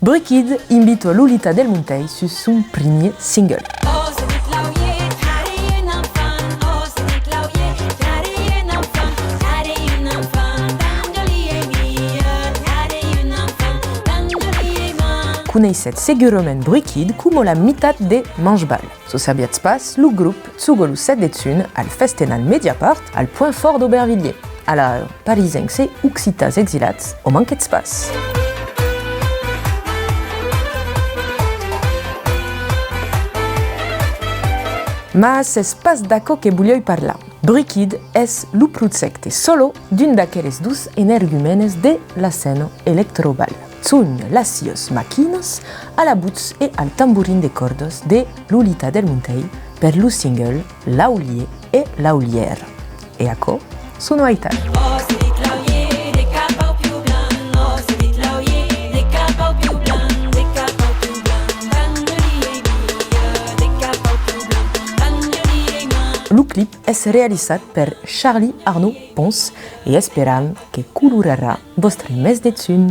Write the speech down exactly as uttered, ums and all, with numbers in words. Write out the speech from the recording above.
Bruit Kid invita Lolita Del Montey sus son primièr single. Coneissètz segurament Bruit Kid coma la mitat de Manchball. Se sabiatz pas, lo grop joga lo sèt de junh al Festenal Mediapart, al Point Fort d'Aubervilliers. Alara, parisencs e occitans exilats, o manquetz pas! Mas es pas d'aquò que voliái parlar. Bruit Kid es lo projècte solo d'un d'aqueles dos energumènes de la scèna electroball. Son las siás maquinas a la votz e al tamborin de còrdas de Lolita Del Montey per lo single L'Aulier e l'Aulièra. E aquò sona aital. Lo clip es realizat per Charlie Arnaud Pons e esperam que colorarà vòstre mes de junh.